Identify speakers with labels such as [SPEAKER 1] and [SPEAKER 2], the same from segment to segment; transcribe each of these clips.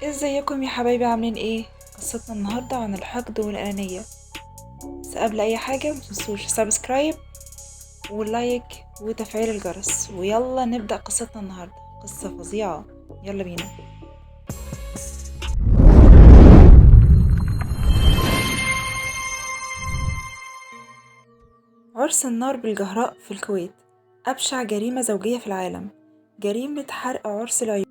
[SPEAKER 1] ازيكم يا حبايبي، عاملين ايه؟ قصتنا النهارده عن الحقد والأنانية. بس قبل اي حاجة متنسوش subscribe و like وتفعيل الجرس، ويلا نبدأ قصتنا النهارده. قصة فظيعة، يلا بينا. عرس النار بالجهراء في الكويت، أبشع جريمة زوجية في العالم، جريمة حرق عرس العيون،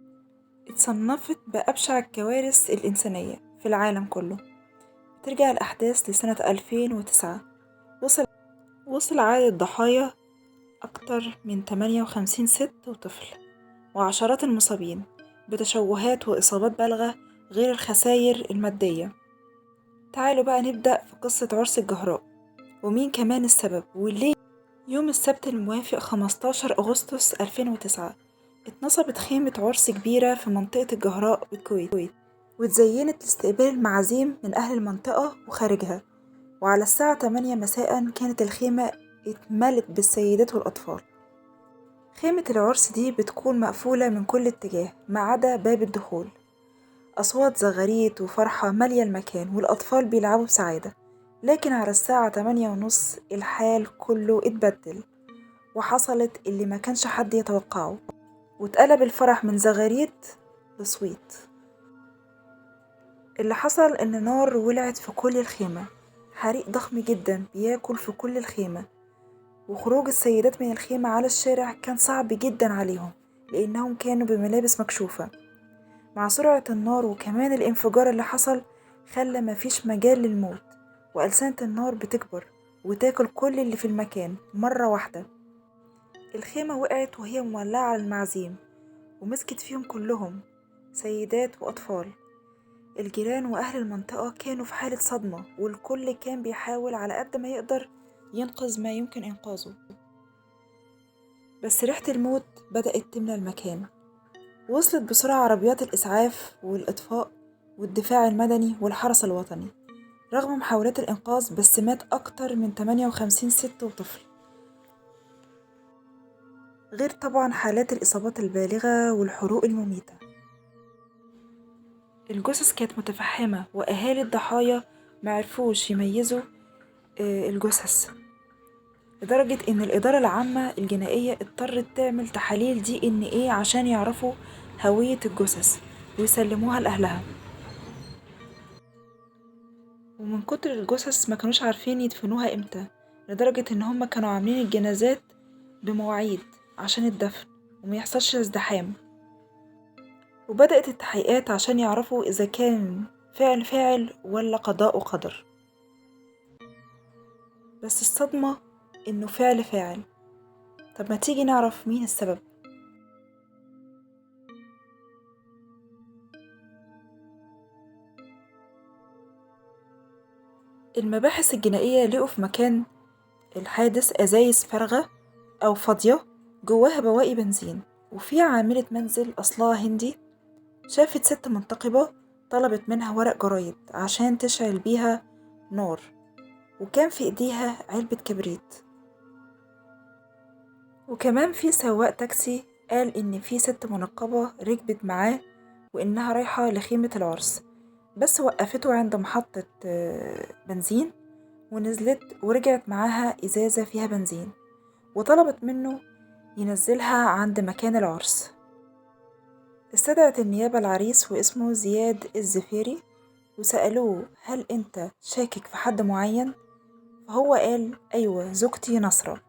[SPEAKER 1] اتصنفت بأبشع الكوارث الإنسانية في العالم كله. ترجع الأحداث لسنة 2009. وصل عدد الضحايا أكتر من 58 ست وطفل، وعشرات المصابين بتشوهات وإصابات بالغة، غير الخسائر المادية. تعالوا بقى نبدأ في قصة عرس الجهراء، ومين كمان السبب وليه. يوم السبت الموافق 15 أغسطس 2009 اتنصبت خيمة عرس كبيرة في منطقة الجهراء بالكويت، واتزينت لاستقبال المعازيم من أهل المنطقة وخارجها. وعلى الساعة 8 مساء كانت الخيمة اتملت بالسيدات والأطفال. خيمة العرس دي بتكون مقفولة من كل اتجاه ما عدا باب الدخول. أصوات زغاريت وفرحة مالية المكان، والأطفال بيلعبوا بسعادة. لكن على الساعة 8:30 الحال كله اتبدل، وحصلت اللي ما كانش حد يتوقعه، واتقلب الفرح من زغاريت لصويت. اللي حصل ان نار ولعت في كل الخيمة، حريق ضخم جدا بياكل في كل الخيمة، وخروج السيدات من الخيمة على الشارع كان صعب جدا عليهم لانهم كانوا بملابس مكشوفة. مع سرعة النار وكمان الانفجار اللي حصل خلى مفيش مجال للموت، وألسنة النار بتكبر وتاكل كل اللي في المكان مرة واحدة. الخيمة وقعت وهي مولعة على المعازيم، ومسكت فيهم كلهم سيدات وأطفال. الجيران وأهل المنطقة كانوا في حالة صدمة، والكل كان بيحاول على قد ما يقدر ينقذ ما يمكن إنقاذه، بس ريحة الموت بدأت تملى المكان. وصلت بسرعة عربيات الإسعاف والإطفاء والدفاع المدني والحرس الوطني. رغم محاولات الإنقاذ بس مات أكتر من 58 ست وطفل، غير طبعا حالات الإصابات البالغة والحروق المميتة. الجثث كانت متفحمة، وأهالي الضحايا معرفوش يميزوا الجثث، لدرجة إن الإدارة العامة الجنائية اضطرت تعمل تحاليل DNA عشان يعرفوا هوية الجثث ويسلموها لأهلها. ومن كتر الجثث ما كانوش عارفين يدفنوها امتى، لدرجة إن هم كانوا عاملين الجنازات بمواعيد عشان الدفن وما يحصلش ازدحام. وبدأت التحقيقات عشان يعرفوا إذا كان فعل فاعل ولا قضاء وقدر. بس الصدمة إنه فعل فاعل. طب ما تيجي نعرف مين السبب؟ المباحث الجنائية لقوا في مكان الحادث أزايز فارغة أو فاضية جواها بواقي بنزين، وفي عاملة منزل أصلها هندي شافت ست منتقبة طلبت منها ورق جرايد عشان تشعل بيها نار، وكان في ايديها علبة كبريت. وكمان في سواق تاكسي قال إن في ست منقبة ركبت معاه وإنها رايحة لخيمة العرس، بس وقفته عند محطة بنزين ونزلت ورجعت معاها إزازة فيها بنزين، وطلبت منه ينزلها عند مكان العرس. استدعت النيابة العريس واسمه زياد الزفيري، وسألوه هل أنت شاكك في حد معين؟ فهو قال أيوة، زوجتي نصرة.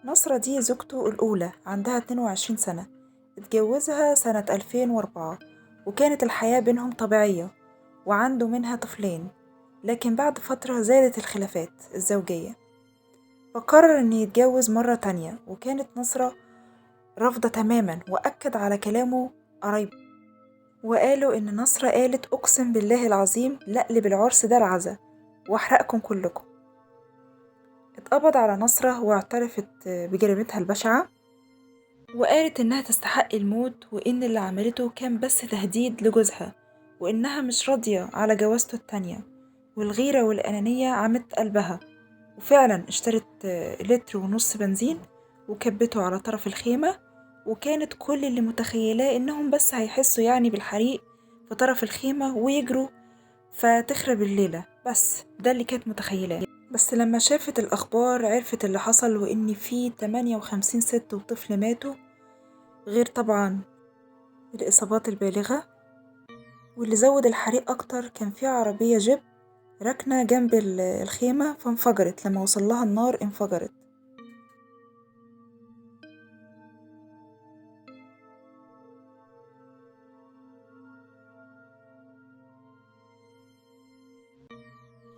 [SPEAKER 1] نصرة دي زوجته الأولى، عندها 22 سنة، اتجوزها سنة 2004، وكانت الحياة بينهم طبيعية وعنده منها طفلين. لكن بعد فترة زادت الخلافات الزوجية، فقرر إن يتجوز مرة تانية، وكانت نصرة رافضة تماما، وأكد على كلامه قرايبه، وقالوا إن نصرة قالت أقسم بالله العظيم لأقلب العرس ده العزا وأحرقكم كلكم. اتقبض على نصرة واعترفت بجريمتها البشعة، وقالت إنها تستحق الموت، وإن اللي عملته كان بس تهديد لجوزها، وإنها مش راضية على جوازته التانية، والغيرة والأنانية عمت قلبها. وفعلا اشترت 1.5 لتر بنزين وكبته على طرف الخيمة، وكانت كل اللي متخيلاه إنهم بس هيحسوا يعني بالحريق في طرف الخيمة ويجروا فتخرب الليلة، بس ده اللي كانت متخيلاه. بس لما شافت الأخبار عرفت اللي حصل، وإن في 58 ست وطفل ماتوا، غير طبعا الإصابات البالغة. واللي زود الحريق أكتر كان في عربية جيب ركنة جنب الخيمة فانفجرت، لما وصل لها النار انفجرت.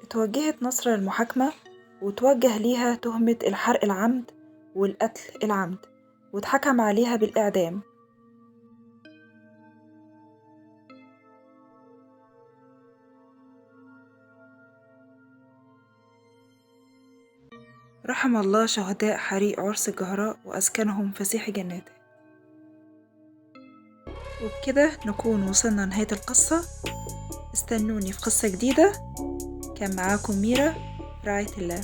[SPEAKER 1] اتوجهت نصرة للمحاكمة، وتوجه ليها تهمة الحرق العمد والقتل العمد، واتحكم عليها بالإعدام. رحم الله شهداء حريق عرس الجهراء وأسكنهم فسيح جناته. وبكده نكون وصلنا لنهاية القصة. استنوني في قصة جديدة. كان معاكم ميرا، رعاية الله.